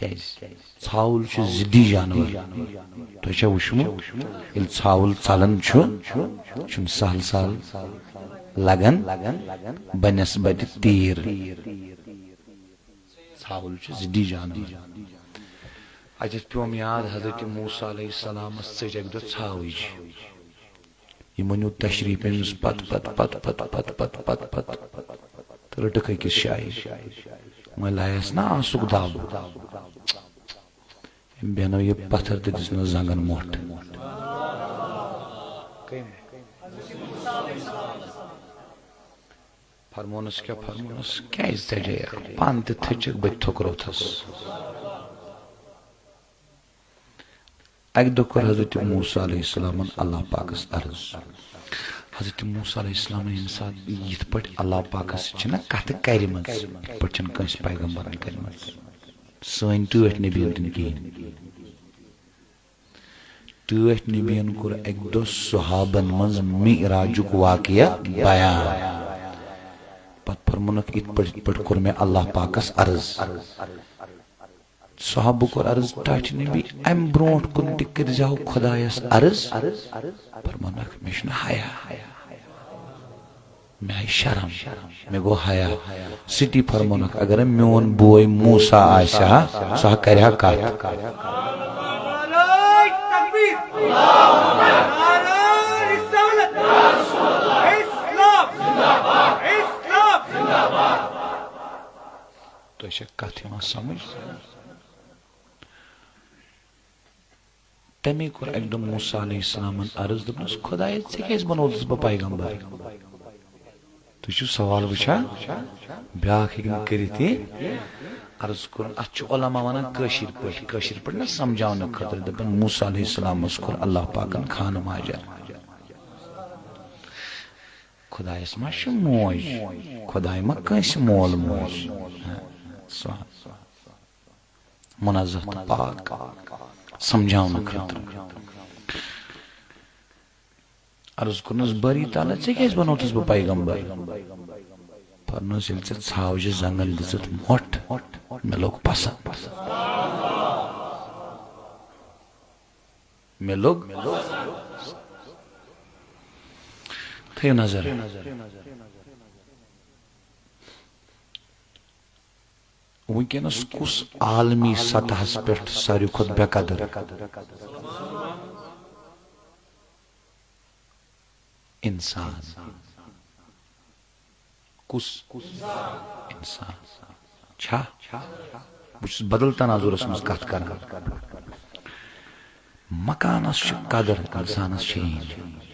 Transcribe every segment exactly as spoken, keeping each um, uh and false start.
کیازِ؟ ژھاوُل چھُ ضدی جانور۔ تۄہہِ چھا وُچھمُت؟ ییٚلہِ ژھاوُل ژلان چھُ، چھُنہٕ سہل سہل لگان بنسبت تیٖر۔ ژھاوُل چھُ ضدی جانور۔ اَتٮ۪تھ پیوم یاد، حضرت موسیٰ علیہ السلامس ژٔج اَکہِ دۄہ ژھاوٕج۔ یِمن نیوٗ تشریف أمِس پتہٕ، پتہٕ، پتہٕ، پتہٕ، پتہٕ، پتہٕ، پتہٕ، پتہٕ، پتہٕ، تہٕ رٔٹٕکھ أکِس جایہِ۔ وۄنۍ لایس نا آسُک دب۔ أمۍ بیٚہنٲو یہِ پتھر تہٕ دِژنس زنٛگن مۄٹھ۔ فرمونس کیٛاہ؟ فرمونس، کیٛازِ ژےٚ جایہِ پانہٕ تہِ تھٔچکھ، بہٕ تہِ تھوٚکروتھس۔ اکہِ دۄہ کوٚر حضرت موسیٰ علیہ السلامن اللہ پاکس عرض۔ حضرت موسیٰ علیہ السلامن ییٚمہِ ساتہٕ یِتھ پٲٹھۍ اللہ پاکس سۭتۍ چھِنہ کتھٕ کرِمژ، یِتھ پٲٹھۍ چھِنہٕ کٲنٛسہِ پیغمبرن کرِمژ۔ سٲنۍ ٹٲٹھۍ نبی یَن تہِ نہٕ کِہیٖنۍ۔ ٹٲٹھۍ نبین کوٚر اکہِ دۄہ صحابن منٛز معراجُک واقعہ بیان۔ پتہٕ فرمونکھ، یِتھ پٲٹھۍ، یِتھ پٲٹھۍ کوٚر مےٚ اللہ پاکس عرض۔ صحابہٕ کوٚر عرض، ٹاٹھۍ نبی، امہِ برونٹھ کُن تہِ کٔرزیو خدایس عرض۔ فرمونکھ، مےٚ چھُنہٕ حیا، مےٚ آیہِ شرم، مےٚ گوٚو حیا۔ سٹی فرمونکھ، اگر میون بوے موسیٰ آسہِ ہا، سُہ ہا کرِ ہا کتھ۔ تۄہہِ چھا کتھ یِوان سمجھ؟ تمی کوٚر اکہِ دۄہ موسیٰ علیہ السلامن عرض، دوٚپنس، خدایا، ژےٚ کیازِ بنووُس بہٕ پیغمبر؟ تُہۍ چھِو سوال وٕچھان؟ بیٛاکھ ہیٚکہِ نہٕ کٔرِتھ یہِ۔ عرض کوٚرُن، اتھ چھِ علماء ونان کٲشِر پٲٹھۍ، کٲشِر پٲٹھۍ نہ سمجھاونہٕ خٲطرٕ، دپان، موسیٰ علیہ السلامس کوٚر اللہ پاکن خانہٕ ماجر۔ خدایس ما چھِ موج؟ خداے ما کٲنٛسہِ مول موج؟ ہاں، سبحان۔ منزہ تہٕ پاک سمجھاونہٕ خٲطرٕ۔ عرض کوٚرنس، باری تعالیٰ، ژےٚ کیازِ بنووتھس بہٕ پیغمبر؟ فرموس، ییٚلہِ ژےٚ ژھاوجہِ زنگن دِژٕتھ مۄٹھ، مےٚ لوٚگ پسند۔ مےٚ لوٚگ۔ تھٲیِو نظر۔ وٕنکیٚنَس کُس عالمی سطحس پٮ۪ٹھ ساروی کھۄتہٕ بے قدر؟ انسان۔ کُس؟ انسان۔ چھا؟ بہٕ چھُس بدل تناظرس منٛز کتھ کران۔ مکانس چھِ قدر، انسانس چھِ یی نہٕ۔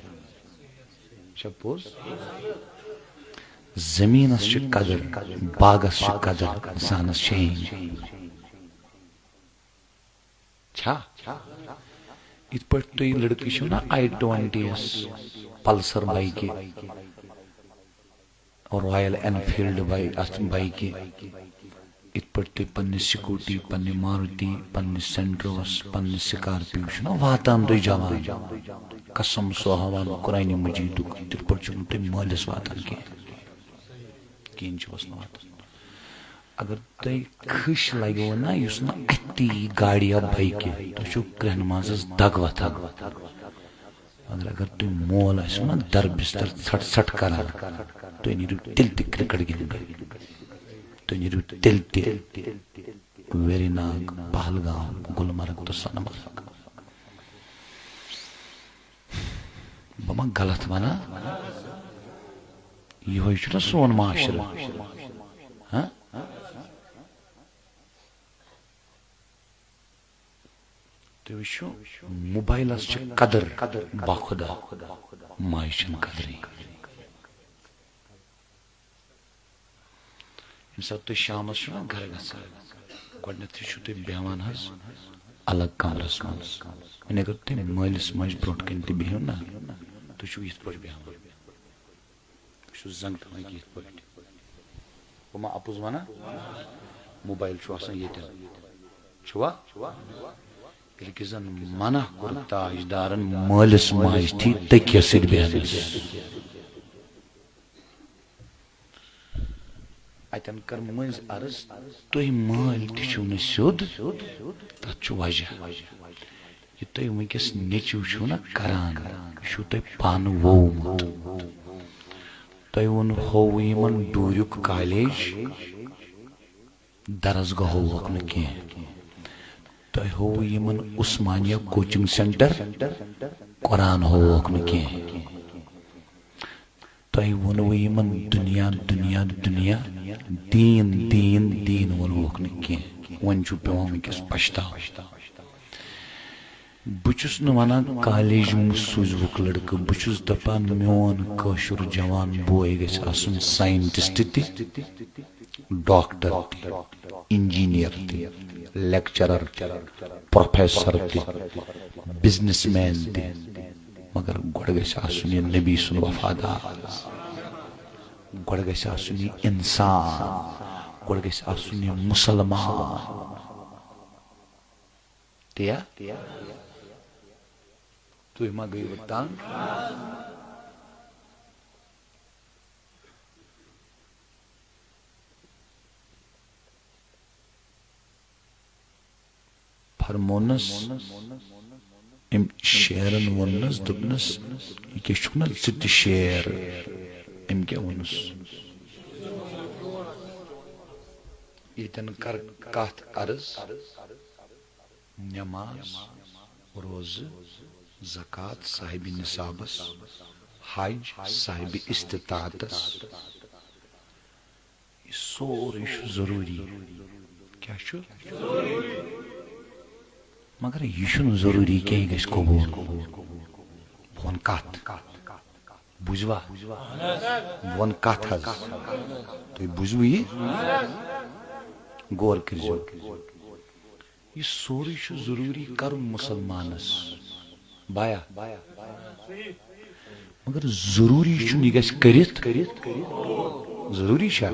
چھا پوٚز؟ زٔمیٖنَس چھِ قدٕر، باغَس چھِ قدٕر، اِنسانَس چھے نہٕ۔ چھا؟ یِتھ پٲٹھۍ تُہۍ لٔڑکہٕ چھِو نا آی ٹُوَنٹی یَس، پلسر بایکہِ، رایل اینفیلڈ باے-، اَتھ بایکہِ، یِتھ پٲٹھۍ تُہۍ پننہِ سکوٗٹی، پننہِ ماروتی، پننہِ سینٹروس، پننہِ سکارپیو چھِو نا واتان تُہۍ جوان۔ قسم سُہ ہاوان قرآنِ مجیدُک، تِتھ پٲٹھۍ چھُو نہٕ تُہۍ مٲلِس واتان کینٛہہ۔ کِہیٖنۍ چھُ وَسنہٕ واتان۔ اگر تۄہہِ کھٕش لگیو نا، یُس نہٕ اَتہِ تہِ یی گاڑِ یا بایکہِ، تۄہہِ چھُو کرٛٮ۪ن منٛزَس دگ وۄتھان۔ مگر اگر تُہۍ مول آسِو نا در بستر ژھٹ ژھٹ کران، تُہۍ نیٖرِو تیٚلہِ تہِ کرکٹ گِنٛدنہِ۔ تُہۍ نیٖرِو تیٚلہِ تہِ ویری ناگ، پہلگام، گلمرگ تہٕ سۄنہٕ مرگ۔ بہٕ ما غلط وَنان؟ یِہوٚے چھُنہ سون معاشرٕ؟ ہاں؟ تُہۍ وٕچھِو، موبایلَس چھِ قدٕر، باخۄدا، ماجہِ چھَنہٕ قدرٕے۔ ییٚمہِ ساتہٕ تُہۍ شامَس چھِو نہ گَرٕ گژھان، گۄڈٕنٮ۪تھٕے چھِو تُہۍ بیٚہوان حظ الگ کمرَس منٛز۔ وۄنۍ اگر تُہۍ مٲلِس ماجہِ برٛونٛٹھ کَنہِ تہِ بِہِو نہ، تُہۍ چھِو یِتھ پٲٹھۍ بیٚہوان۔ بہٕ چھُس زنٛگہٕ تھاوان یِتھ پٲٹھۍ۔ بہٕ ما اَپُز وَنان؟ موبایل چھُ آسان ییٚتٮ۪ن۔ چھُوا؟ ییٚلہِ کہِ زَن منع کوٚر تاجدارن مٲلِس ماجہِ تھی تٔکیَس سۭتۍ بیٚہنَس۔ اتٮ۪ن کٔر مٔنٛزۍ عرض، تُہۍ مٲلۍ تہِ چھِو نہٕ سیوٚد، تتھ چھُ وجہ۔ یہِ تُہۍ وٕنکیٚس نیٚچِو چھِو نہ کران، یہِ چھُو تُہۍ پانہٕ وومُت۔ تۄہہِ ووٚنہو یِمن ڈوٗریُک کالیج، درسگاہ ہووُکھ نہٕ کینٛہہ۔ تۄہہِ ہووُ یِمن عثمانیہ کوچنگ سینٹر، قرآن ہووُکھ نہٕ کینٛہہ۔ تۄہہِ ووٚنوُ یِمن دُنیا، دُنیا، دُنیا، دیٖن، دیٖن، دیٖن ووٚنوُکھ نہٕ کینٛہہ۔ وۄنۍ چھُ پٮ۪وان وٕنکیٚس پچھتاوُن۔ بہٕ چھُس نہٕ وَنان کالیج مہٕ سوٗزوُکھ لٔڑکہٕ، بہٕ چھُس دَپان میون کٲشُر جوان بوے گژھِ آسُن ساینٹسٹ تہِ، ڈاکٹر تہِ، انجینئر تہِ، لیکچرر تہِ، پروفیسر تہِ، بزنس مین تہِ، مگر گۄڈٕ گژھِ آسُن یہِ نبی سُنٛد وفادار، گۄڈٕ گژھِ آسُن یہِ انسان، گۄڈٕ گژھِ آسُن یہِ مُسلمان۔ تیا؟ تُہۍ ما گٔیوٕ تنگ؟ فرمونس، أمۍ شیرن ووٚننس، دوٚپنس، "یہِ کیٛاہ چھُکھ نہ ژٕ تہِ شیر؟" أمۍ کیٛاہ ووٚنُس؟ ییٚتٮ۪ن کر کتھ عرض، نماز، روزٕ، زکوٰۃ، صاحبِ نصابس، حج، صاحبِ استطاعتس، یہِ سورُے چھُ ضروٗری۔ کیٛاہ چھُ؟ مگر یہِ چھُنہٕ ضروٗری کینٛہہ، یہِ گژھِ قبوٗل۔ بہٕ وَنہٕ کتھ۔ بوٗزوا؟ بہٕ وَنہٕ کتھ حظ۔ تُہۍ بوٗزوٕ یہِ؟ غور کٔرۍزیو۔ یہِ سورُے چھُ ضروٗری کرُن مُسلمانس۔ بایا۔ مگر ضروٗری چھُنہٕ یہِ گژھِ کٔرِتھ۔ ضروٗری چھا؟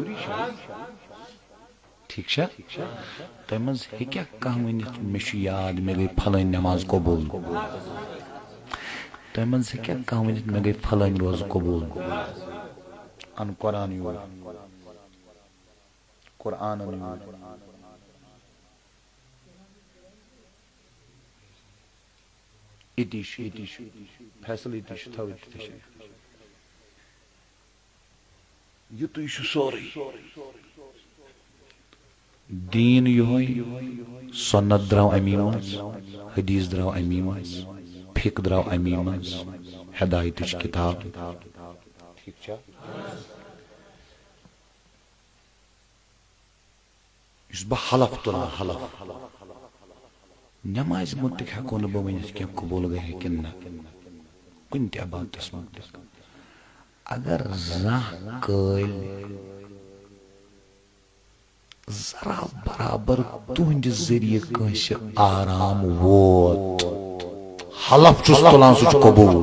ٹھیٖک چھا؟ تۄہہِ منٛز ہیٚکیٛاہ کانٛہہ ؤنِتھ، مےٚ چھُ یاد، مےٚ گٔے پھلٲنۍ نماز قبوٗل؟ تۄہہِ منٛز ہیٚکیٛاہ کانٛہہ ؤنِتھ، مےٚ گٔے پھلٲنۍ روزٕ قبوٗل؟ ان قرآن یور۔ قرآنن یور۔ ییٚتی چھُ، ییٚتی چھُ، فیصلہٕ ییٚتی چھُ، تھاو ییٚتی تشریٖف۔ یُتُے چھُ سورُے۔ دیٖن یِہوٚے، سُنت درٛاو اَمی منٛز، حدیث درٛاو اَمی منٛز، فقہ درٛاو اَمی منٛز، ہدایتٕچ کِتاب۔ ٹھیٖک چھا؟ یُس بہٕ حلف تُلان، حلف۔ نمازِ مُتعلق ہٮ۪کو نہٕ بہٕ ؤنِتھ کینٛہہ قبوٗل گٔے کِنہٕ نہ، کُنہِ تہِ عبادتس مُتعلق۔ اگر زانٛہہ کٲلۍ ذرا برابر تُہنٛدِ ذٔریعہٕ کٲنٛسہِ آرام ووت، حلف چھُس تُلان، سُہ چھُ قبوٗل۔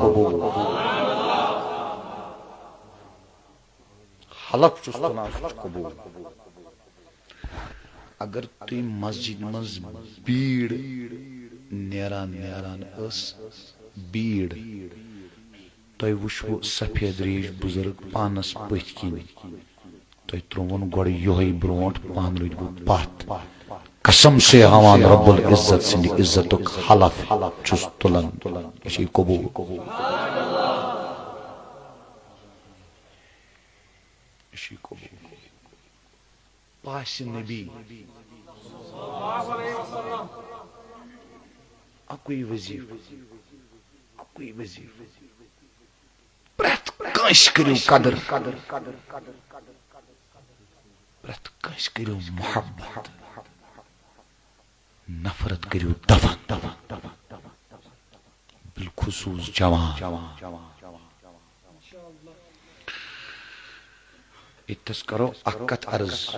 حلف چھُس تُلان، سُہ چھُ قبوٗل۔ اگر تُہۍ مسجد منٛز بیٖڑ نیران نیران ٲس، بیٖڑ، تۄہہِ وٕچھوٕ سفید ریش بُزرگ پانس پٔتھۍ کِنۍ، تۄہہِ ترٛووُن گۄڈٕ یِہوٚے برونٛٹھ، پانہٕ روٗدۍ وٕ پتھ۔ قسم سے ہاوان رب العزت سٕنٛدِ عزتُک حلف چھُس تُلان، یہِ چھُے قبوٗل۔ یہِ چھُے قبوٗل۔ پاسہِ نبی۔ اَکُے وظیٖفہٕ، اَکُے وظیٖفہٕ۔ پرٛٮ۪تھ کٲنٛسہِ کٔرِو قدر، پرٛٮ۪تھ کٲنٛسہِ کٔرِو محبت، نفرت کٔرِو دفن۔ بالخصوص جوان۔ ییٚتہِ تھَس کرو اکھ کتھ عرض۔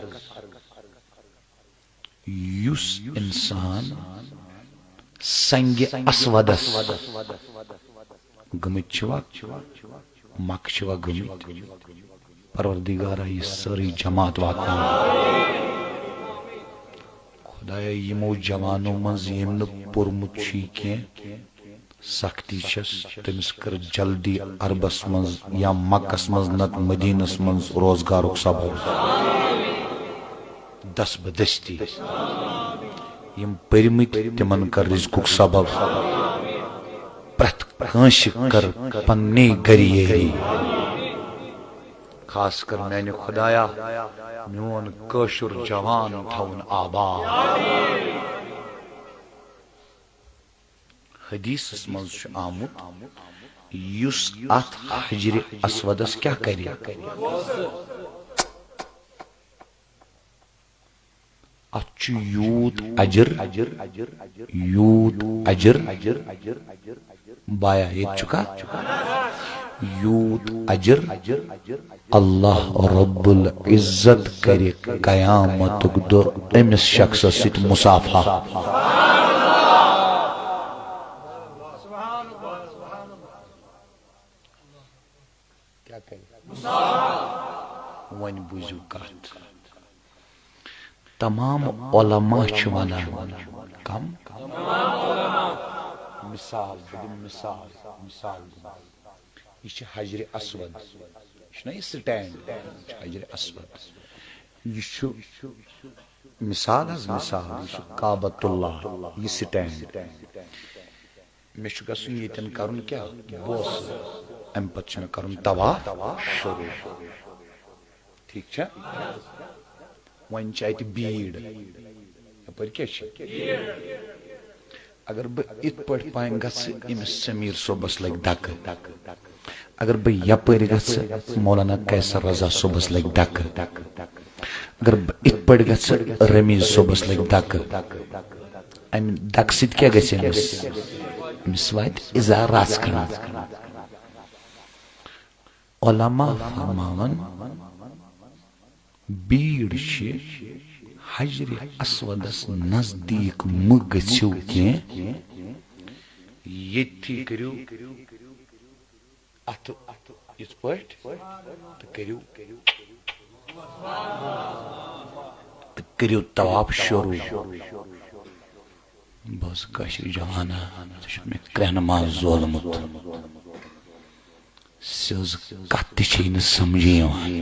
یُس انسان سنگِ اسودس گٔمٕتۍ چھِوا، مکہٕ چھِوا گٔمٕتۍ، پروردگارا، یہِ سٲرٕے جماعت واتناو۔ خدایا، یِمو جوانو منٛز ییٚمۍ نہٕ پوٚرمُت چھُے کینٛہہ، سختی چھس، تٔمِس کر جلدی عربس منٛز یا مکس منٛز نتہٕ مدینس منٛز روزگارُک سبب۔ دست بدستی۔ یِم پٔرمٕتۍ، تِمن کر رزقُک سبب۔ پرٛٮ۪تھ کٲنٛسہِ کر پننی گریٲری۔ خاص کر میانہِ خدایا، میون کٲشُر جوان تھاوُن آباد۔ حدیثس منٛز چھُ آمُت، یُس اتھ حجرِ اسودس کیٛاہ کرِ؟ اتھ چھُ یوٗت اجر، یوٗت اجر۔ بایا، ییٚتہِ چھُکھا؟ یوٗت اجر۔ اللہ رب العزت کرِ قیامتُک دۄہ أمِس شخصس سۭتۍ مصافحہ۔ کیٛاہ کرِ؟ وۄنۍ بوٗزِو کتھ۔ تمام علماء چھِ ونان، کم؟ مثال، بہٕ دِمہٕ مثال، مثال دِمہٕ۔ یہِ چھِ حجرِ اسود، یہِ چھُنہ یہِ سٹینڈ، یہِ چھُ حجرِ اسود۔ یہِ چھُ مثال حظ، مثال، یہِ چھُ کعبۃ اللہ، یہِ سٹینڈ۔ مےٚ چھُ گژھُن ییٚتٮ۪ن کرُن کیٛاہ؟ بوسہٕ۔ امہِ پتہٕ چھُ مےٚ کرُن طواف شروع۔ ٹھیٖک چھا؟ وۄنۍ چھِ اتہِ بیٖڑ۔ یپٲرۍ کیٛاہ چھِ؟ اگر بہٕ یِتھ پٲٹھۍ پانۍ گژھٕ، أمِس سمیٖر صٲبس لگہِ دکہٕ۔ اگر بہٕ یپٲرۍ گژھٕ، مولانا قیصر رضا صٲبس لگہِ دکہٕ۔ اگر بہٕ یِتھ پٲٹھۍ گژھٕ، رمیٖز صٲبس لگہِ دکہٕ۔ امہِ دکہٕ سۭتۍ کیٛاہ گژھِ أمِس؟ أمِس واتہِ اِزا رژھ کھنٛڈ۔ علماء فرماوان، بیٖڑ چھِ حجرِ اسودس نزدیٖک مہٕ گٔژھِو کینٛہہ، ییٚتھی کٔرِو اتھٕ یِتھ پٲٹھۍ تہٕ کٔرِو، تہٕ کٔرِو طواف شروع۔ بہٕ اوسُس کٲشرِ جوانا، ژےٚ چھُکھ مےٚ کرٛٮ۪ہنہٕ منٛز زولمُت۔ سیٚز کتھ تہِ چھے نہٕ سمجھی یِوان۔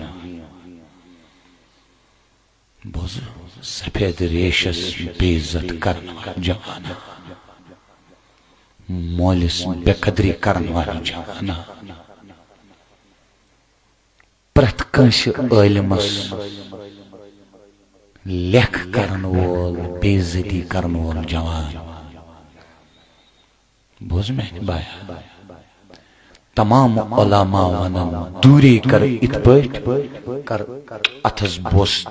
بوزٕ، سفید ریشس بے عزت کرن والا جوانا، مٲلِس بے قدری کرن والا جوانا، پرٛٮ۪تھ کٲنٛسہِ عٲلمس لیکھ کرن وول، بے عزتی کرن وول جوان۔ بوز میانہِ بایا، تمام علماء ونان، دوٗرے کر، یِتھ پٲٹھۍ کر اتھس بوس،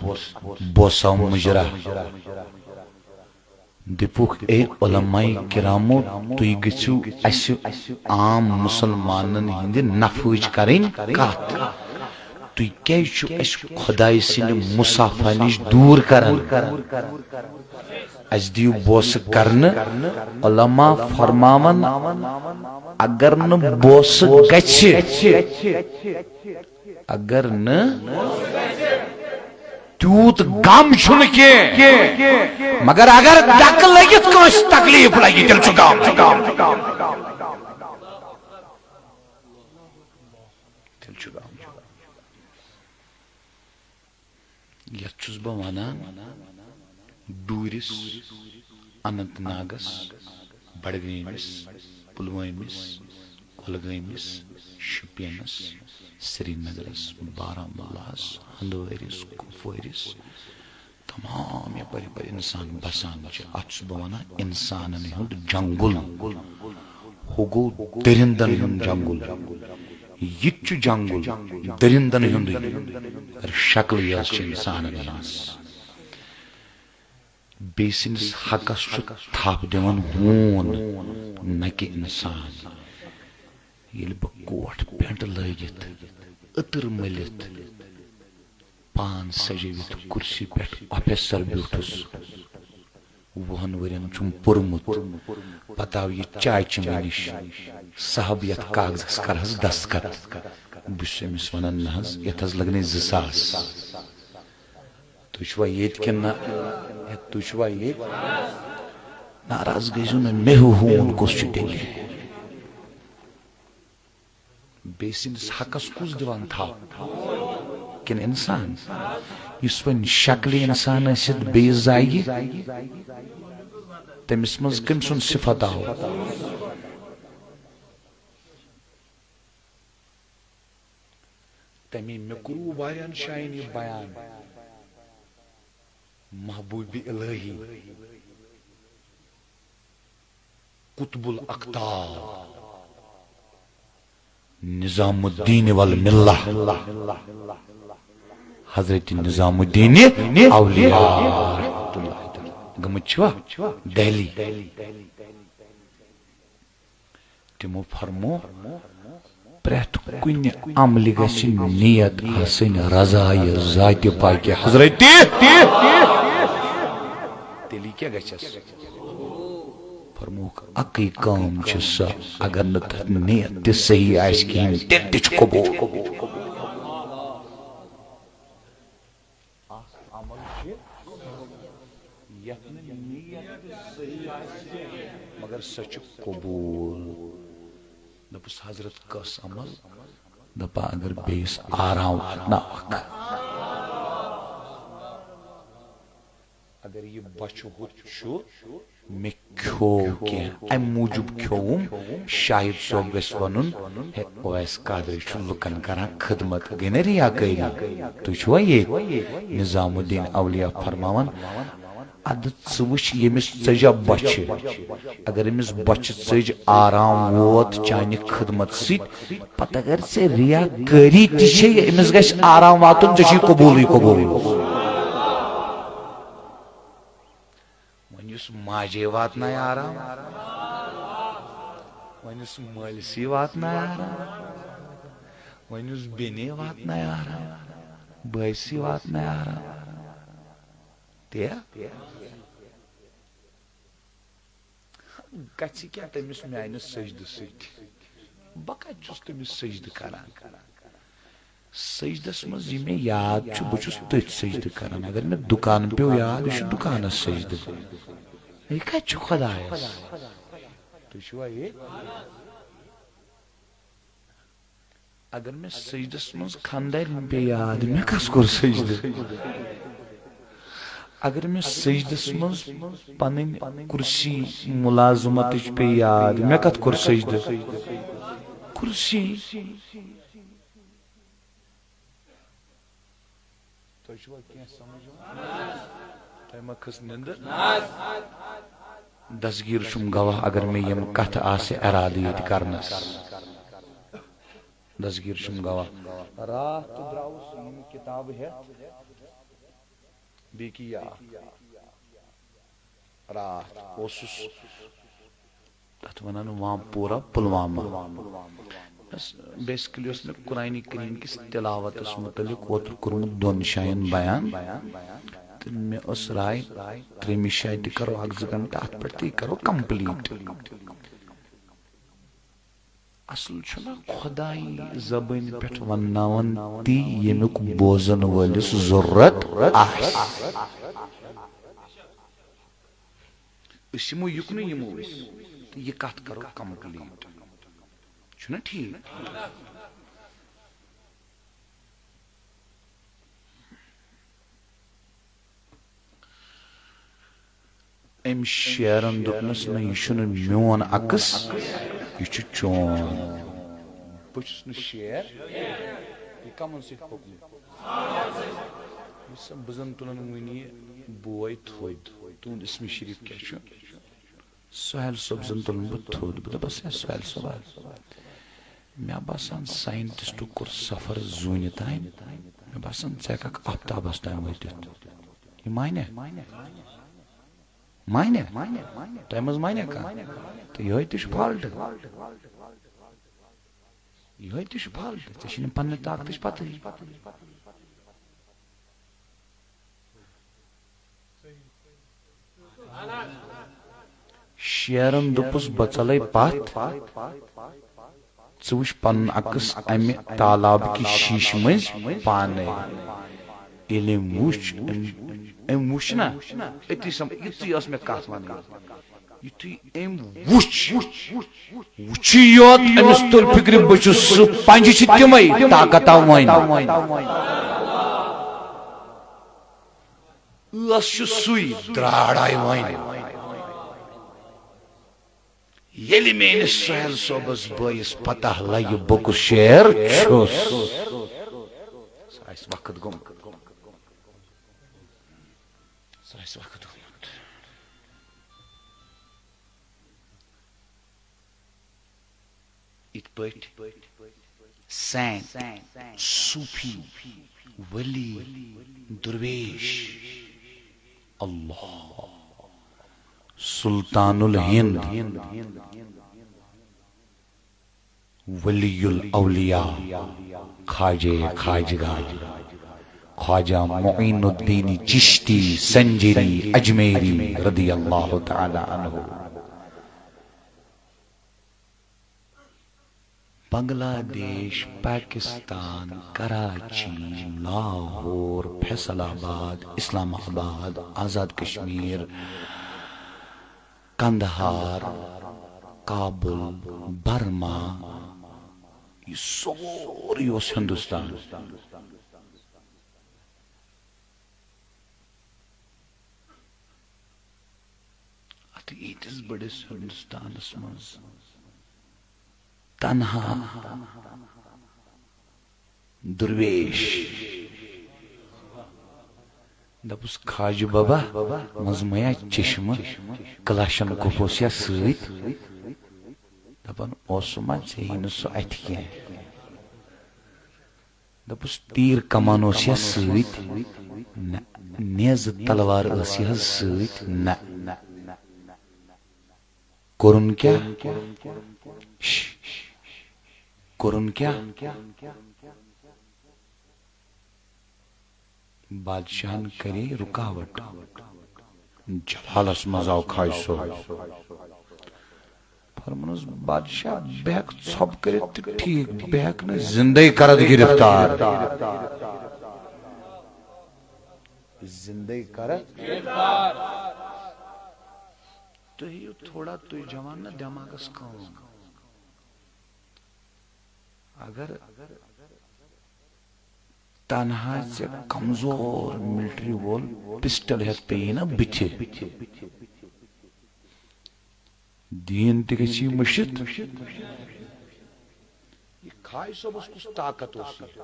بوساو مُجرا۔ دِپُکھ، اے علماء کرامو، تُہۍ گٔژھِو اسہِ عام مسلمانن ہٕنٛدِ نفعٕچ کرٕنۍ کتھ۔ تُہۍ کیازِ چھِو اسہِ خۄدایہِ سٕنٛدِ مصافحہ نِش دوٗر کران؟ اسہِ دِیِو بوسہٕ کرنہٕ۔ علماء فرماوان، اگر نہٕ بوسہٕ گژھِ، اگر نہٕ، تیوٗت غم چھُنہٕ کینٛہہ، مگر اگر دکہٕ لٔگِتھ کٲنٛسہِ تکلیف لگہِ، تیٚلہِ چھُ غم۔ تیٚلہِ چھُ غم۔ یتھ چھُس بہٕ ونان، ڈوٗرِس، اننت ناگس، بڈگٲمِس، پُلوٲمِس، کۄلگٲمِس، شُپینس، سرینگرس، بارہمولاہس، ہندوٲرِس، کُپوٲرِس، تمام یپٲرۍ یپٲرۍ انسان بسان چھِ، اتھ چھُس بہٕ ونان انسانن ہُنٛد جنگل۔ ہُہ گوٚو درندن ہُنٛد جنگل، یہِ تہِ چھُ جنگل درندن ہُنٛدُے، مگر شکلٕے یٲژ چھِ انسانن ہٕنٛز۔ بیٚیہِ سٕنٛدِس حقس چھُ تھپھ دِوان ہوٗن، نہ کہِ انسان۔ ییٚلہِ بہٕ کوٹ پینٹ لٲگِتھ، عطر مٔلِتھ، پان سجٲوِتھ کرسی پٮ۪ٹھ آفیسر بیوٗٹھُس۔ وُہن ؤرین چھُم پوٚرمُت۔ پتہٕ آو یہِ چاچہِ مےٚ نِش، صاحب، یتھ کاغذس کرہس دستخط۔ بہٕ چھُس أمِس ونان، نہ حظ، یتھ حظ لگنے زٕ ساس۔ تُہۍ چھِوا ییٚتہِ کِنہٕ نہ؟ ہے، تُہۍ چھِوا ییٚتہِ؟ ناراض گٔژھِو نہٕ، مےٚ ہیوٗ ہوٗن کُس چھُ تیٚلہِ؟ بیٚیہِ سٕنٛدِس حقس کُس دِوان تھپھ؟ کِنہٕ اِنسان؟ یُس وۄنۍ شکلہِ انسان ٲسِتھ بیٚیِس زایہِ، تٔمِس منٛز کٔمۍ سُنٛد صفت آو؟ تَمی مےٚ کوٚروٕ واریاہَن جایَن یہِ بیان، محبوٗبِ الہی، قطب الاقطاب، نظام الدین والملہ، حضرت نظام الدین اولیاء رحمۃ اللہ تعالیٰ۔ گٔمٕتۍ چھِوا دہلی؟ تِمو فرمو، پرٛٮ۪تھ کُنہِ عملہِ گژھِ نیت آسٕنۍ رضایہِ ذاتِ پاکہِ حضرت۔ تیٚلی کیٛاہ گژھٮ۪س؟ فرمووُکھ، اَکٕے کٲم چھِ سۄ، اگر نہٕ تَتھ نیت تہِ صحیح آسہِ کِہیٖنۍ، تیٚلہِ تہِ چھُ قبوٗل۔ اکھ عمل چھُ یتھ نہٕ نیت تہِ صحیح آسہِ، مگر سۄ چھِ قبوٗل۔ دوٚپُس، حضرت، کۄس عمل؟ دپان، اگر بیٚیِس آرام واتناوکھ۔ اگر یہِ بۄچھِ ہُتھ چھُ، مےٚ کھیوٚو کینٛہہ، امہِ موٗجوٗب کھیوٚوُم، شاہد صٲب گژھِ ونُن، ہے، اویس قادری چھُ لُکن کران خدمت، گٔے نہ ریاکٲری؟ تُہۍ چھِوا ییٚتہِ؟ نظام الدین اولیاء فرماوان، ادٕ ژٕ وٕچھ، ییٚمِس ژٔجا بۄچھِ، اگر أمِس بۄچھِ ژٔج آرام ووت چانہِ خدمت سۭتۍ، پتہٕ اگر ژےٚ ریاکٲری تہِ چھے، أمِس گژھِ آرام واتُن، ژےٚ چھُے قبوٗلٕے قبوٗل۔ وۄنۍ یُس ماجے واتنایہِ آرام، وۄنۍ یُس مٲلۍ سی واتنایہِ آرام، وۄنۍ یُس بیٚنے واتنایہِ آرام، بٲے سی واتنایہِ آرام۔ تہِ گژھِ کیٛاہ تٔمِس میانہِ سجدٕ سۭتۍ؟ بہٕ کتہِ چھُس تٔمِس سجدٕ کران؟ سجدس منٛز یہِ مےٚ یاد چھُ، بہٕ چھُس تٔتھۍ سجدٕ کران۔ اگر مےٚ دُکان پیوٚو یاد، یہِ چھُ دُکانس سجدٕ۔ یہِ کتہِ چھُ خۄدایس؟ تُہۍ چھِوا ییٚتہِ؟ اگر مےٚ سجدس منٛز خاندارِنۍ پیٚیہِ یاد، مےٚ کس کوٚر سجدٕ؟ اگر مےٚ سجدس منٛز پنٕنۍ کرسی ملازمتٕچ پیٚیہِ یاد، مےٚ کتھ کوٚر سجدٕ؟ کرسی۔ تۄہہِ چھُوا کینٛہہ سمجھ یِوان؟ تۄہہِ ما کھٔژ نِندٕر؟ دستگیٖر چھُم گواہ، اگر مےٚ یِم کتھٕ آسہِ ارادٕ ییٚتہِ کرنس۔ دستگیٖر چھُم گواہ۔ راتھ تہِ درٛاوُس یِم کِتابہٕ ہٮ۪تھ بیٚکہِ یا راتھ اوسُس تَتھ وَنان وامپورہ پُلوامہ۔ بس، basically اوس مےٚ قرآنِ کریم کِس تلاوتس مُتعلق اوترٕ کوٚرمُت دۄن جاین بیان، تہٕ مےٚ ٲس راے ترٛیٚیِمہِ جایہِ تہِ کرو اکھ زٕ گنٹہٕ اَتھ پٮ۪ٹھ تہٕ یہِ کرو complete۔ اصل چھُنہ خۄداے زبٲنۍ پٮ۪ٹھ ونناوان تی ییٚمیُک بوزن وٲلِس ضروٗرت آسہِ۔ أسۍ یِمو یُکنُے یِمو أسۍ تہٕ یہِ کتھ کرو complete۔ چھُنہ ٹھیٖک؟ أمۍ شیرن دوٚپنس، نہ، یہِ چھُنہٕ میون عکس، یہِ چھُ چون۔ بہٕ چھُس نہٕ شیر، یہِ کمن سۭتۍ پوٚکمُت؟ یُس زن بہٕ زن تُلن وُنہِ یہِ بوے تھوٚد۔ تُہُنٛد اسمِ شریف کیٛاہ چھُ؟ سہیل صٲب زن تُلن بہٕ تھوٚد۔ بہٕ دپس، ہے سہیل صٲبا، مےٚ باسان scientistو کوٚر سفر زوٗنہِ تام۔ مےٚ باسان، ژٕ ہٮ۪ککھ آفتابس تام وٲتِتھ۔ یہِ مانیہ؟ مانیہ؟ تۄہہِ منٛز مانیہ کانٛہہ؟ تہٕ یِہوٚے تہِ چھُ fault۔ یِہوٚے تہِ چھُ fault۔ ژےٚ چھِی نہٕ پننہِ طاقتٕچ پتہٕے۔ شیرن دوٚپُس، بہٕ ژلے پتھ، ژٕ وٕچھ پنُن عکس امہِ تالاب کہِ شیٖشہِ منٛز پانے۔ ییٚلہِ أمۍ وٕچھ، أمۍ، أمۍ وٕچھ نا، أتی سم-، یُتھُے ٲس مےٚ کتھ ونٕنۍ۔ یُتھُے أمۍ وٕچھ، وٕچھُے یوت أمِس توٚر فِکرِ، بہٕ چھُس سُہ، پنجہِ چھِ تِمے، طاقت آو وۄنۍ۔ ٲس چھُ سُے درٛاڑاے وۄنۍ۔ ییٚلہِ میٲنِس سہیل صٲبس بٲیِس پتہ لگہِ بہٕ کُس شعر چھُس۔ سُہ آسہِ وقت گوٚمُت۔ سُہ آسہِ وقت گوٚمُت۔ یِتھ پٲٹھۍ سین، صوفی، ولی، درویش، اللہ، سلطان الہند، ولی الاولیاء، خواجہ خواجگان، خواجہ معین الدین چشتی سنجری اجمیری رضی اللہ تعالی عنہ۔ بنگلہ دیش، پاکستان، کراچی، لاہور، فیصل آباد، اسلام آباد، آزاد کشمیر، قندھار، کابل، برما، یہِ سورُے اوس ہندوستان۔ اتھ ییٖتِس بٔڑِس ہندوستانس منٛز تنہا درویش۔ دوٚپُس، خواجہ بابا، منٛزٕ مَیا چشمہٕ، کلاشن کوپ اوس یا سۭتۍ؟ دپان اوسُم، ژےٚ یی نہٕ سُہ اتھِ کینٛہہ۔ دوٚپُس، تیٖر کمان اوس یا سۭتۍ؟ نہ۔ نیزٕ تلوار ٲس یا سۭتۍ؟ نہ۔ کوٚرُن کیٛاہ؟ شش۔ کوٚرُن کیٛاہ؟ بادشاہن کرے رکاوٹ۔ جلالس منٛز آو خواجہ صٲب۔ فرمونس، بادشاہ، بہٕ ہٮ۪کہٕ ژھۄپہٕ کٔرِتھ تہِ ٹھیٖک، بہٕ ہٮ۪کہٕ نہٕ زندے کرتھ گرفتار۔ زندے کرتھ؟ تُہۍ ہیٚیِو تھوڑا، تُہۍ جوان، نہ دٮ۪ماغس کٲم۔ اگر تنہا ژےٚ کمزور ملٹری وول پسٹل ہٮ۪تھ پیٚیہِ نا بٕتھِ، دیٖن تہِ گژھی مٔشِتھ۔ یہِ خواجہ صٲبس کُس طاقت اوس یہِ؟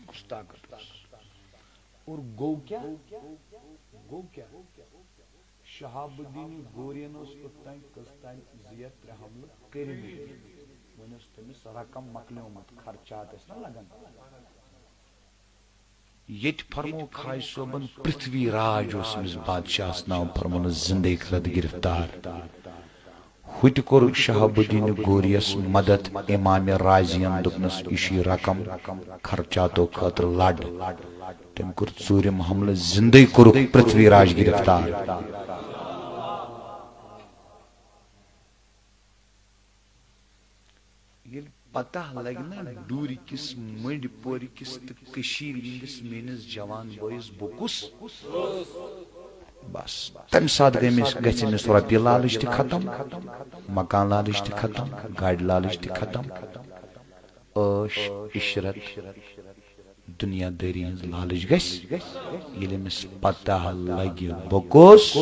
کُس طاقت اوس؟ اور گوٚو کیٛاہ؟ گوٚو کیٛاہ؟ شہاب الدین غوریَن اوس اوٚت تام کٔژ تام زٕ یا ترٛےٚ حملہٕ کٔرمٕتۍ۔ وۄنۍ اوس تٔمِس رقم مۄکلیومُت، خرچات ٲسۍ نہ لگان۔ ییٚتہِ فرموو خواجہ صٲبن، پرتھوی راج اوس أمِس بادشاہس ناو، فرمونس زندے کرتھ گرفتار۔ ہُتہِ کوٚر شہاب الدین غوریَس مدد، امام رازیَن دوٚپنس، یہِ چھُ یہِ رقم، خرچاتو خٲطرٕ لڑ۔ تٔمۍ کوٚر ژوٗرِم حملہٕ، زندے کوٚرُکھ پرتھوی راج گرفتار۔ ییٚلہِ پتہ لگہِ نا ڈوٗرِ کِس، مٔنٛڈۍ پورِ کِس تہٕ کٔشیٖرِ ہٕنٛدِس میٲنِس جوان بٲیِس بہٕ کُس، بس تمہِ ساتہٕ گٔے أمِس، گژھِ أمِس رۄپیہِ لالٕچ تہِ ختم، مکان لالٕچ تہِ ختم، گاڑِ لالٕچ تہِ ختم، عٲش عشرت، دُنیا دٲری ہٕنٛز لالٕچ گژھِ۔ ییٚلہِ أمِس پتہ لگہِ بہٕ کُس،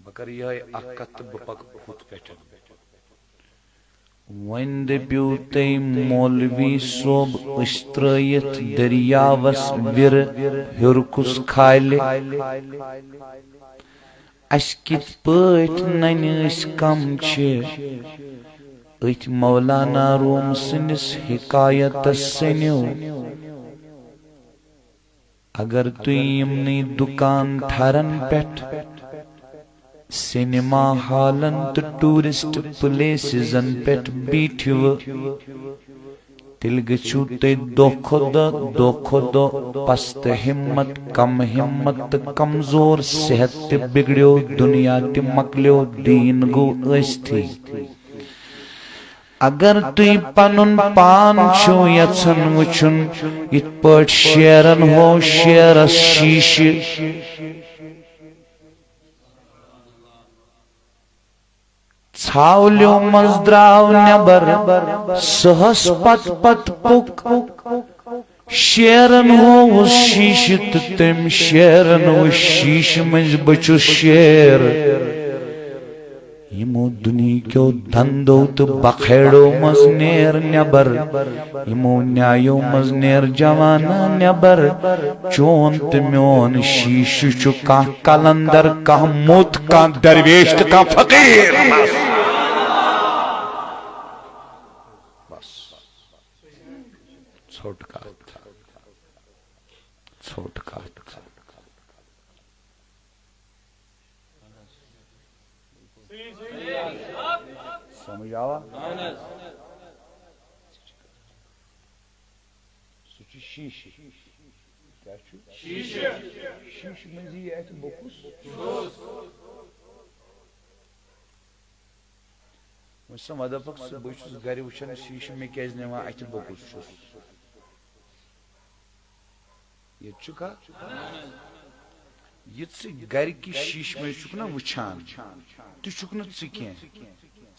بہٕ کرٕ یِہوٚے اکھ کتھ تہٕ بہٕ پکہٕ ہُتھ پٮ۪ٹھ۔ وۄنۍ دٔپِو تُہۍ مولوی صٲب، أسۍ ترٲیِتھ دٔریاوس وِرٕ، ہیوٚر کُس کھالہِ؟ اَسہِ کِتھ پٲٹھۍ ننہِ، أسۍ کم چھِ؟ أتھۍ مولانا روم سٕنٛدِس حکایتس سٕنِو۔ اگر تُہۍ یِمنٕے دُکان ٹھرن پٮ۪ٹھ، سینما ہالن تہٕ ٹوٗرسٹ پلیسزن پٮ۪ٹھ بیٖٹھِو، تیٚلہِ گٔژھِو تُہۍ دۄہ کھۄتہٕ دۄہ، دۄہ کھۄتہٕ دۄہ پست ہمت، کم ہمت تہٕ کمزور صحت تہِ بگڑیو، دُنیا تہِ مۄکلیو، دیٖن گوٚو ٲستھٕے۔ اگر تُہۍ پنُن پان چھِو یژھان وٕچھُن، یِتھ پٲٹھۍ شیرن ہو شیرس شیٖشہٕ، ژھاولیو منٛز درٛاو نٮ۪بر، سہس پتہٕ پتہٕ پوٚک۔ شیرن ہووُس شیٖشہٕ تہٕ تٔمۍ شیرن وُچھ شیٖشہٕ مٔنٛزۍ، بہٕ چھُس شیر۔ یِمو دُنہِکیو دندو تہٕ بخیڑو منٛز نیر نٮ۪بر۔ یِمو نیایو منٛز نیر جوانا نٮ۪بر۔ چون تہٕ میون شیٖشہٕ چھُ کانٛہہ قلندر، کانٛہہ موٚت، کانٛہہ درویش تہٕ کانٛہہ فقیٖر۔ بس۔ بس۔ ژھوٚٹ کتھ۔ ژھوٚٹ کتھ۔ سمجھ آوا؟ سُہ چھُ شیٖشہٕ۔ کیٛاہ چھُ؟ شیٖشہٕ۔ شیٖشہٕ منٛز یی اَتھِ بۄکُس۔ وۄنۍ سا وۄنۍ دَپَکھ ژٕ، بہٕ چھُس گَرِ وٕچھان شیٖشہٕ، مےٚ کیٛازِ نِوان اَتھِ بۄکُس چھُس؟ ییٚتہِ چھُکھا؟ یہِ ژٕ گَرِ کہِ شیٖشہٕ منٛز چھُکھ نہ وٕچھان، تہِ چھُکھ نہٕ ژٕ کینٛہہ۔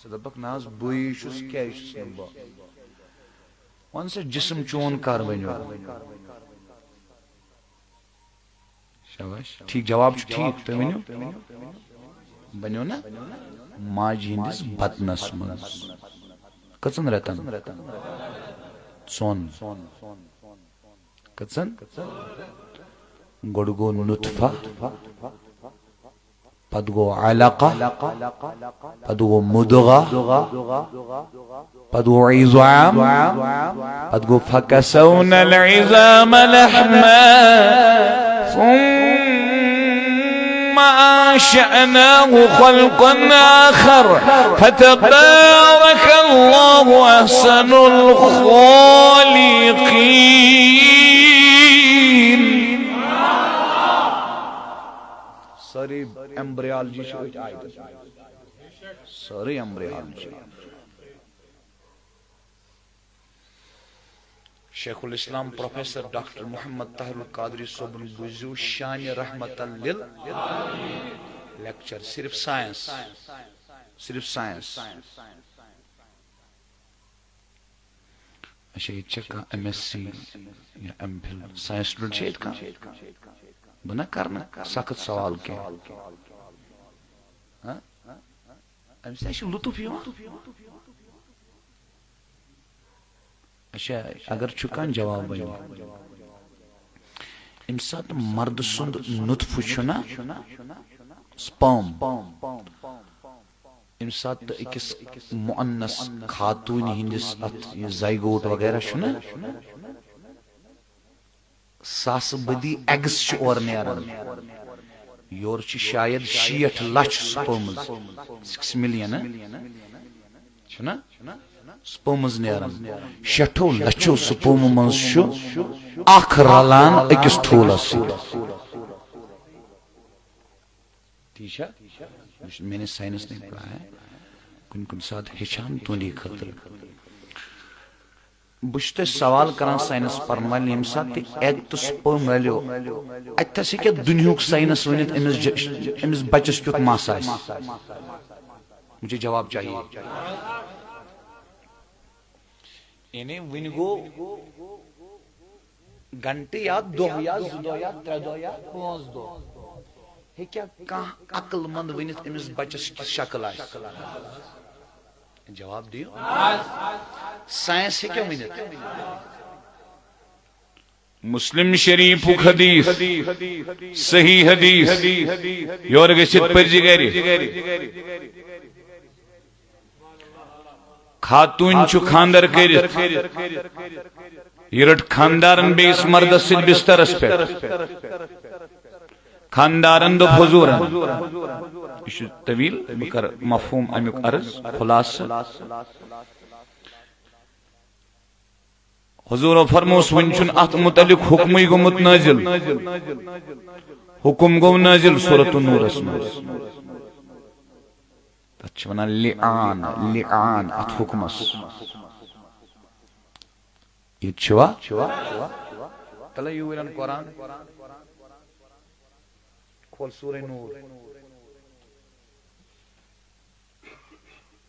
ژٕ دَپَکھ، نہ حظ، بٕے چھُس، کیٛازِ چھُس نہٕ بہٕ؟ وَن سا، جسم چون کر بنیو؟ شاباش، ٹھیٖک جواب چھُ ٹھیٖک۔ تُہۍ ؤنِو، بنیو نا ماجہِ ہٕنٛدِس بطنس منٛز۔ کٔژن رٮ۪تن؟ ژۄن۔ کٔژن؟ گۄڈٕ گوٚو نطفہ، پتہٕ گوٚو علقہ، پتہٕ گوٚو مُضغہ، پتہٕ گوٚو عظام، پتہٕ گوٚو فکسونا العظام لحما ثم انشأناه خلقا آخر فتبارك الله احسن الخالقين۔ سٲرٕے ایمبریالجی چھِ أتھۍ آیتس منٛز۔ سٲرٕے ایمبریالجی۔ شیخ الاسلام پروفیسر ڈاکٹر محمد طاہر القادری صٲبُن بوٗزِو شانِ رحمت لل لیکچر، صرف سائنس، صرف سائنس۔ اچھا، ییٚتہِ چھا کانٛہہ ایم ایس سی یا ایم فل ساینس سٹوڈنٹ چھا ییٚتہِ کانٛہہ؟ بہٕ نہ کرٕ نہٕ سخت سوال کینٛہہ۔ ہاں؟ اَمہِ سۭتۍ چھُ لطف یِوان۔ اچھا، اگر چھُ کانٛہہ جواب ؤنِو۔ ییٚمہِ ساتہٕ مردٕ سُنٛد نطفہٕ چھُ نہ، سپرم، ییٚمہِ ساتہٕ أکِس مؤنث خاتوٗنہِ ہٕنٛدِس اَتھ یہِ زایگوٹ وغیرہ چھُ نہ، ساسہٕ بٔدی ایگس چھِ اورٕ نیران۔ یورٕ چھِ شاید شیٹھ لچھ سپرمز، سکس ملین، چھُنہ؟ سپرمز نیران۔ شیٹھو لچھو سپرم منٛز چھُ اکھ رلان أکِس ٹھوٗلس سۭتۍ۔ ٹھیک ہے؟ مجھ- میں نے سائنس نہیں پڑھا ہے۔ کُنہِ کُنہِ ساتہٕ ہیٚچھان تُہنٛدی خٲطرٕ۔ بہٕ چھُس تۄہہِ سوال کران ساینس پرن والٮ۪ن، ییٚمہِ ساتہٕ تہِ ایگ تہٕ سپرم رلیو، اتہِ تھس ہیٚکیٛاہ دُنیہُک ساینس ؤنِتھ أمِس ج-، أمِس بچس کیُتھ مس آسہِ؟ مجھے جواب چاہیے۔ یعنی وٕنہِ گوٚو گھنٹہٕ یا دۄہ یا زٕ دۄہ یا ترٛےٚ دۄہ یا پانٛژھ دۄہ، ہیٚکیٛاہ کانٛہہ عقل مند ؤنِتھ أمِس بچس کِژھ شکل آسہِ؟ جواب دِیِو۔ ساینس ہیٚکیٛاہ ؤنِتھ؟ مسلم شریفُک حدیث، صحیح حدیث، یورٕ گٔژھِتھ پٔرزِ گرِ۔ خاتوٗن چھُ خانٛدر کٔرِتھ، یہِ رٔٹ خانٛدارن بیٚیِس مردس سۭتۍ بسترس پٮ۪ٹھ۔ خانٛدارن دوٚپ حضوٗرن، یہِ چھُ طویل، بہٕ کرٕ مفہوٗم امیُک عرض، خلاصہٕ۔ حضورو فرموس، وُنہِ چھُنہٕ اتھ متعلق حکمٕے گوٚمُت نٲزِل۔ حکم گوٚو نٲزِل سورۃ النورس منٛز۔ تتھ چھِ ونان لعان، لعان اتھ حکمس۔ ییٚتہِ چھُوا؟ تلے یوٗرۍ اَن قرآن۔ کھول سورہ نور۔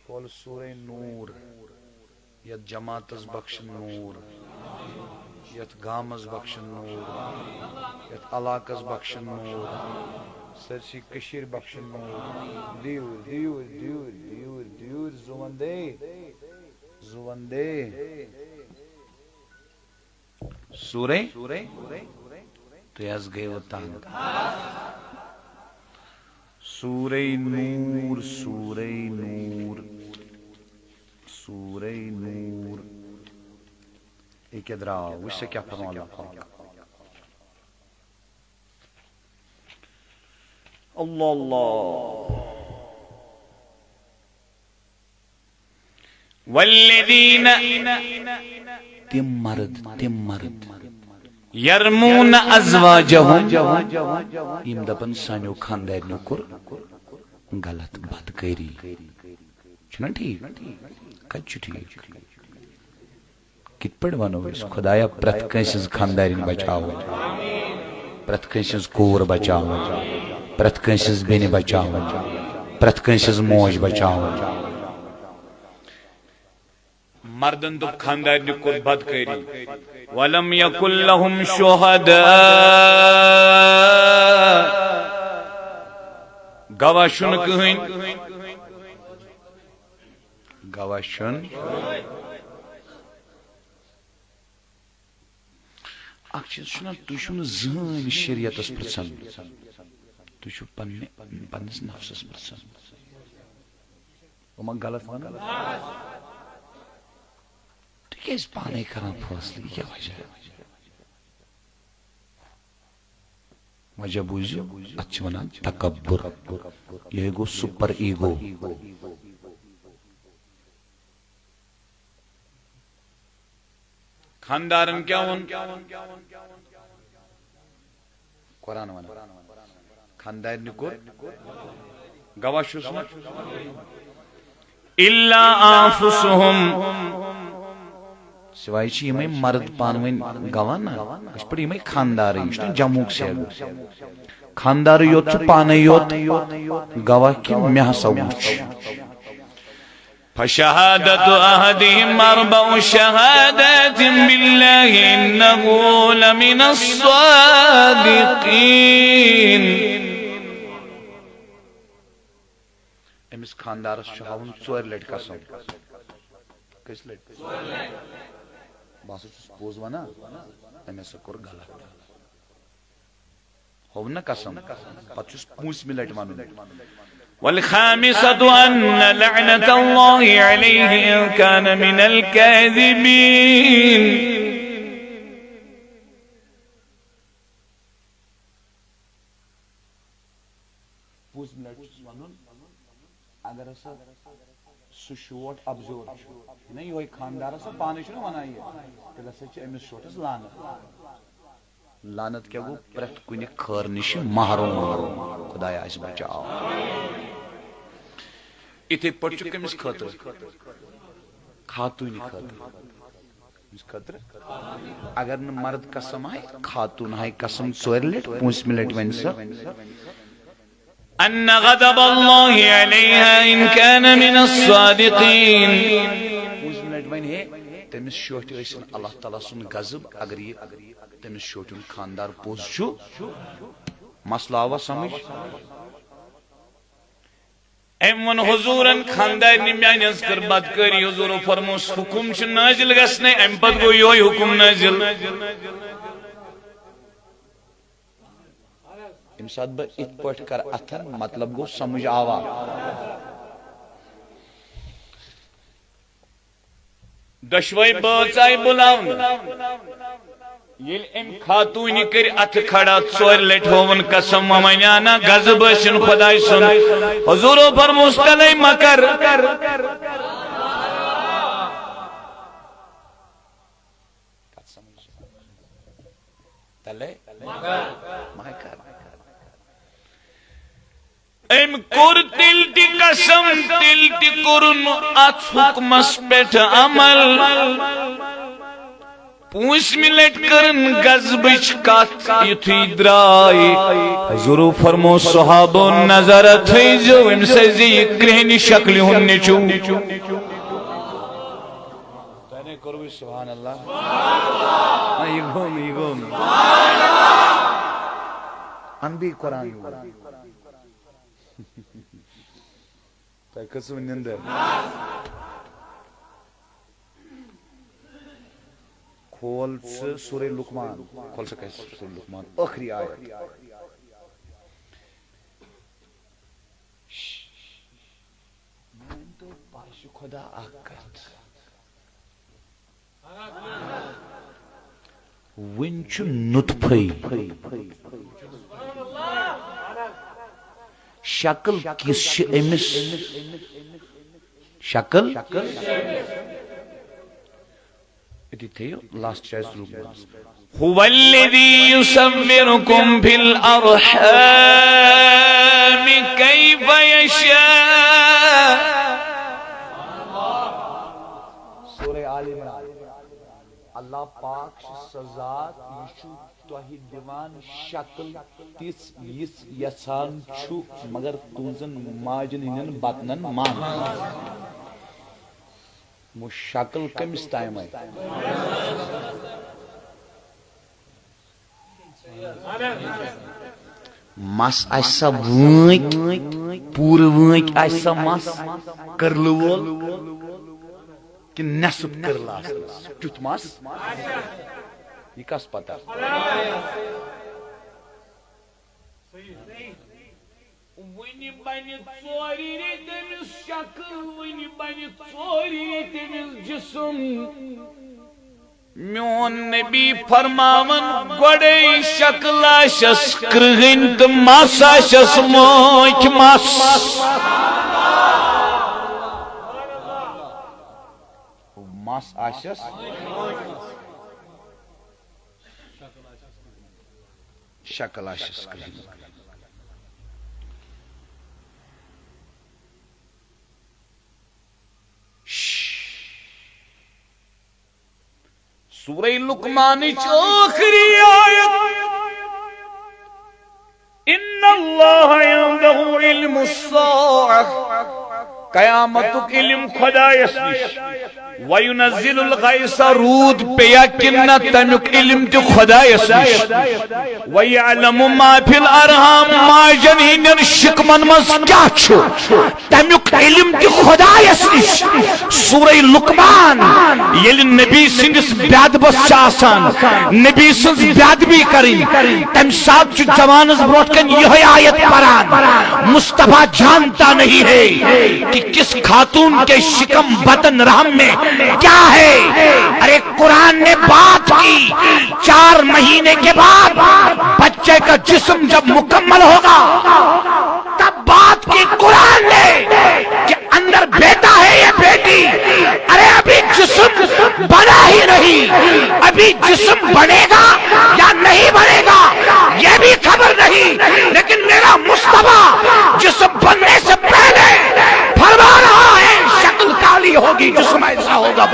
وَلہٕ سورہ نوٗر، یَتھ جماعتس بخشن نوٗر، یَتھ گامس بخشن نوٗر، یَتھ علاقس بخشن نوٗر، سٲرسٕے کٔشیٖرِ بخشن نوٗر۔ دیوٗر، دیوٗر، دیوٗر، دیوٗر، دیوٗر، زُوَن دے، زُوَن دے۔ سورہ، تُہۍ حظ گٔیوٕ تنگ۔ سورہ نوٗر، سورہ نوٗر، سورہ نوٗر۔ یہِ کیٛاہ درٛاو؟ وٕچھ سا کیٛاہ فرمان اللہ پاک۔ اللہ اللہ۔ والذین، تِم مرد، تِم مرد، یرمون ازواجہم، یِم دپن سانیو خاندارنیو کوٚر غلط بدکٲری۔ چھُنہ ٹھیٖک؟ کتہِ چھُ ٹھیٖک؟ کِتھ پٲٹھۍ ونو أسۍ، خدایا، پرٛٮ۪تھ کٲنٛسہِ ہٕنٛز خاندارِنۍ بچاوُن، پرٛٮ۪تھ کٲنٛسہِ ہٕنٛز کوٗر بچاوٕنۍ، پرٛٮ۪تھ کٲنٛسہِ ہٕنٛز بیٚنہِ بچاوٕنۍ، پرٛٮ۪تھ کٲنٛسہِ ہٕنٛز موج بچاوٕنۍ۔ مردن دوٚپ خاندارنہِ کوٚر بدکٲری۔ ولم یکن لہم شہداء، گواہ چھُنہٕ کٕہٕنۍ۔ گواہ چھُنہٕ۔ اکھ چیٖز چھُنہ، تُہۍ چھِو نہٕ زٕہٕنۍ شریعتس پرٛژھان، تُہۍ چھِو پننہِ، پننِس نفسس پرٛژھان۔ بہٕ ما غلط ونان؟ تُہۍ کیازِ پانے کران فٲصلہٕ؟ یہِ کیٛاہ وجہ؟ وجہ بوٗزِو، اتھ چھِ ونان تکبر۔ یہِ گوٚو سپر ایگو۔ خاندارن کیٛاہ ووٚن؟ قرآن ونان، خاندارنہِ کوٚر، گواہ چھُس نہٕ۔ الا انفسہم، سوائے چھِ یِمے مرد پانہٕ ؤنۍ گواہ نہ، أسۍ پٲٹھۍ یِمے خاندارٕے، یہِ چھُنہٕ جمعُک صیغہٕ۔ خاندارٕے یوت چھُ پانے یوت گواہ کہِ مےٚ ہسا وُچھ۔ فشهادة أحدهم أربع شهادات بالله إنه لمن الصادقين۔ أمِس خاندارس چھُ ہاوُن ژورِ لٹہِ قسم۔ کٔژِ لٹہِ؟ بہٕ ہسا چھُس پوٚز ونان، أمۍ ہسا کوٚر غلط۔ ہوو نہ قسم، پتہٕ چھُس پوٗنٛژمہِ لٹہِ ونُن۔ والخامسة أن لعنة الله عليه إن كان من الكاذبين۔ پوٗژمہِ لٹہِ چھُس ونُن، اگر ہسا سُہ شوٹھ اپزیور چھُ، چھُنہ یِہوٚے خاندار ہسا پانے چھُنہ ونان یہِ، تیٚلہِ ہسا چھِ أمِس شوٹھس لعنت۔ لعنت کیٛاہ گوٚو؟ پرٛٮ۪تھ کُنہِ خٲر نِش محروم۔ خدایا، اَسہِ بچاو۔ یِتھے پٲٹھۍ چھُ کٔمِس خٲطرٕ؟ خاتوٗنہِ خٲطرٕ۔ أمِس خٲطرٕ۔ اگر نہٕ مرد قسم ہاے، خاتوٗن ہاے قسم ژورِ لٹہِ، پوٗنٛژمہِ لٹہِ ونہِ سۄ، أن غضب الله عليها إن كان من الصادقين۔ پوٗنٛژمہِ لٹہِ ونہِ ہے، تٔمِس شوٹھِ ٲسِن اللہ تعالیٰ سُنٛد غضب، اگر یہِ تٔمِس شوٹھِ ہُنٛد خاندار پوٚز چھُ۔ مسلہٕ آوا سمجھ؟ أمۍ ووٚن حضوٗرن، خاندارنہِ میانہِ ہٕنٛز کٔر بدکٲری۔ حضوٗرو فرموس، حُکُم چھُ نٲزِل گژھنَے، اَمہِ پتہٕ گوٚو یِہوٚے حُکُم نٲزِل۔ ییٚمہِ ساتہٕ بہٕ یِتھ پٲٹھۍ کرٕ اَتھن، مطلب گوٚو سمجھ آوا۔ دۄشوے بٲژ آیہِ بُلاونہٕ۔ ییٚلہِ أمۍ خاتوٗنہِ کٔرۍ اَتھٕ کھڑا، ژورِ لٹہِ ہووُن قسم، وۄنۍ وَنیا نہ غضب ٲسِن خۄداے سُنٛد۔ حضوٗرو فرموس، تَلَے مہ کر۔ کتھ سمجھ؟ تَلَے مہ کر۔ أمۍ کوٚر تیٚلہِ تہِ قسم، تیٚلہِ تہِ کوٚرُن اَتھ حُکمس پٮ۪ٹھ عمل۔ پوٗنٛژمہِ لٹہِ کٔرٕن غضبٕچ کتھ، یُتھُے درٛاے۔ حضوٗرو فرمو، صحابو، نظر تھٲیزیو أمِس زِ یہِ کرٛہنہِ شکلہِ ہُنٛد نیٚچوٗ۔ تۄہہِ نے کوٚروٕ سبحان اللہ؟ نہ، یہِ گوٚو نہٕ، یہِ گوٚو نہٕ۔ اَن بیٚیہِ قرآن یور۔ تۄہہِ کھٔژوٕ نِندٕر؟ کھول ژٕ سورہ لقمان۔ کھول سا کتہِ سورہ لقمان؟ ٲخری آیت۔ مٲنۍ تو پزِ خدا اکھ کتھ۔ وُنہِ چھُ نُطفے۔ شکل کِژھ چھِ أمِس؟ شکل؟ أتی تھٲیِو لاسٹ جایہِ سُہ لوٚگمُت۔ هو الذي يصوركم في الأرحام كيف يشاء۔ سورہ آل عمران۔ اللہ پاک چھُ سُہ ذات، یہِ چھُ تۄہہِ دِوان شکل تِژھ، یِژھ یژھان چھُ، مگر تُہنٛزن ماجن ہٕنٛدٮ۪ن بطنن منٛز۔ وۄنۍ شکل کٔمِس تام آیہِ؟ مس آسہِ سا وٲنٛکۍ، پوٗرٕ وٲنٛکۍ آسہِ سا مس، کٔرلہٕ وول، کِنہٕ نٮ۪صٕف کٔرلہٕ آسنَس؟ کیُتھ مس؟ یہِ کس پتہ؟ وُنہِ بنہِ ژورِ ریٚتۍ أمِس شکل، وُنہِ بنہِ ژورِ ریٚتۍ أمِس جسم۔ میون نبی فرماوان، گۄڈے شکل آسٮ۪س کرٛہٕنۍ تہٕ مس آسٮ۪س مٲنٛکۍ مس۔ مس آسٮ۪س، شکل آسٮ۪س کرٛہٕنۍ۔ سورہ لقمانٕچ ٲخری آیت، ان اللہ عنده علم الساعة، قیامتُک علم خدایس نِش۔ وینزل الغیث، روٗد پیٚیا کِنہٕ نہ، تمیُک علم تہِ خدایس نِش۔ ویعلم ما فی الارحام، ماجن ہٕنٛدٮ۪ن شِکمن منٛز کیٛاہ چھُ، تمیُک علم تہِ خدایس نِش۔ سورہ لقمان ییٚلہِ نبی سٕنٛدِس بیدبس چھِ آسان، نبی سٕنٛز بیدبی کرٕنۍ، تمہِ ساتہٕ چھُ جوانس برونٛٹھ کنہِ یِہوٚے آیت پران، مصطفیٰ جانتا نہیں ہے کہ کس خاتون کے شکم بطن رحم میں کیا ہے۔ ارے قرآن نے بات کی، چار مہینے کے بعد بچے کا جسم جب مکمل ہوگا، تب بات کی قرآن نے کہ اندر بیٹا ہے یا بیٹی۔ ارے ابھی جسم بنا ہی نہیں، ابھی جسم بنے گا یا نہیں بنے گا یہ بھی خبر نہیں، لیکن میرا مصطفیٰ جسم بننے سے پہلے فرما رہا ہے، شکل کالی ہوگی، جسم ایسا ہوگا۔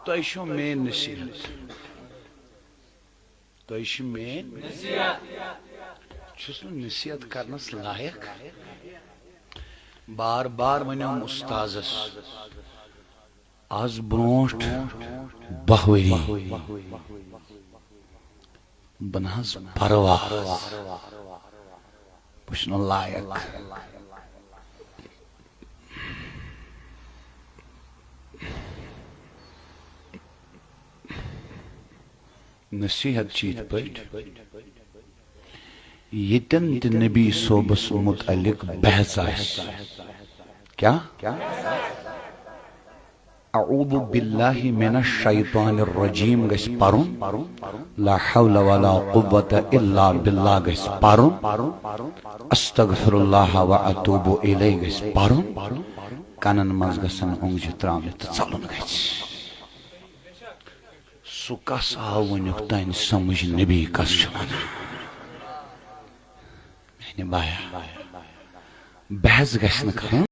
تۄہہِ چھو میٲنۍ نصیحت۔ تۄہہِ چھِ میٲنۍ نصیحت۔ چھُس نہٕ نصیحت کرنس لایق۔ بار بار ونیوم استادس، از برونٹھ باہ ؤری بہٕ نہ حظ پرواز، بہٕ چھُس نہٕ لایق۔ نصیحت چھِ یِتھ پٲٹھۍ، ییٚتٮ۪ن تہِ نبی صٲبس متعلق بحث آسہِ۔ کیٛاہ؟ اعوذ باللہ من الشیطان الرجیم گژھِ پرُن، لا حول ولا قوة الا باللہ گژھِ پرُن، استغفر اللہ و اتوب الیہ گژھِ پرُن۔ کنن منٛز گژھن اونگجہِ تراونہِ تہٕ ژلُن گژھِ۔ سُہ کس آو وُنیُک تام سمجھ، نبی کس چھُ ونان؟ میانہِ بایا، بحث گژھِ نہٕ کرُن۔